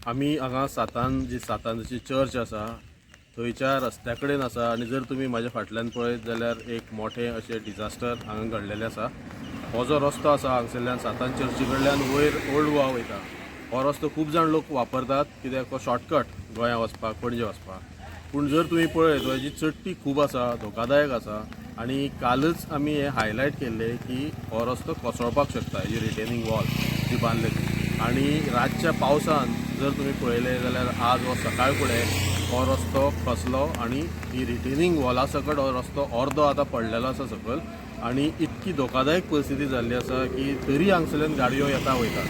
आमी हांगा सातान जी सातानची चर्च आसा थंयच्या रस्त्या कडेन आसा आनी जर तुमी म्हाज्या फाटल्यान पळयत जाल्यार एक मोठें अशें डिजास्टर हांगा घडलेलें आसा. हो जो रस्तो आसा हांगसरल्यान सातान चर्ची कडल्यान वयर ओल्ड गोवा वयता, हो रस्तो खूब जाण लोक वापरतात कित्याक हो शॉर्टकट गोंया वचपाक, पणजे वचपाक. पूण जर तुमी पळयत हेजी चडटी खूब आसा, धोकादायक आसा आनी कालच आमी हें हायलायट केल्लें की हो रस्तो कोसळपाक शकता, हेजी रिटेनींग वॉल जी बांदले ती. आनी रातच्या पावसान जर तुमी पळयलें जाल्यार आज हो सकाळ फुडें हो रस्तो खसलो आनी ही रिटेनींग वॉला सकट हो रस्तो अर्दो आतां पडलेलो आसा सकयल आनी इतकी धोकादायक परिस्थिती जाल्ली आसा की तरी हांगसरल्यान गाडयो येता वयता.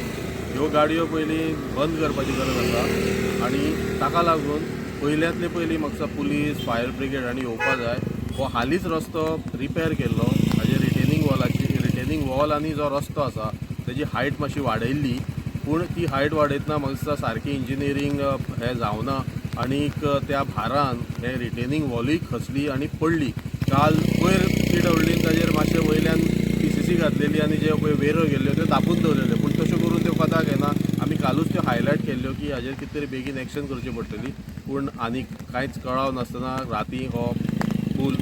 ह्यो गाडयो पयलीं बंद करपाची गरज आसा आनी ताका लागून पयल्यांतले पयलीं म्हाका दिसता पुलीस, फायर ब्रिगेड हांणी येवपा जाय. हो हालींच रस्तो रिपेर केल्लो, हाजेर रिटेनींग वॉलाची रिटेनींग वॉल आनी जो रस्तो आसा तेजी हायट मातशी वाडयल्ली, पूण ती हायट वाडयतना म्हाका दिसता सारकी इंजिनियरींग हें जावना आनीक त्या भारान हें रिटेनींग वॉलूय खसली आनी पडली. काल वयर पीडब्ल्यूडीन ताजेर मातशें वयल्यान पीसीसी घातलेली आनी जे पळय वेरो गेल्ल्यो त्यो धापून दवरलेल्यो, पूण तश्यो करून त्यो कोताक येना. आमी कालूच त्यो हायलायट केल्ल्यो की हाजेर कितें तरी बेगीन एक्शन करची पडटली, पूण आनीक कांयच कळाव नासतना राती हो पूल,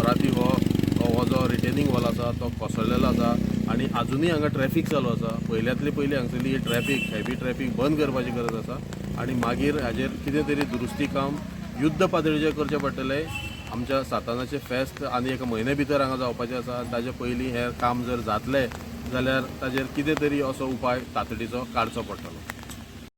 राती हो हो जो रिटेनींग वॉल आसा तो कोसळलेलो आसा आनी आजुनूय हांगा ट्रॅफीक चालू आसा. पयल्यांतली पयलीं हांगसरली ही ट्रॅफीक, हेवी ट्रॅफीक बंद करपाची गरज आसा आनी मागीर हाजेर कितें तरी दुरुस्ती काम युद्ध पातळीचेर करचें पडटलें. आमच्या सातानाचें फेस्त आनी एका म्हयन्या भितर हांगा जावपाचें आसा आनी ताजे पयलीं हें काम जर जातलें जाल्यार ताजेर कितें तरी असो उपाय तातडीचो काडचो पडटलो.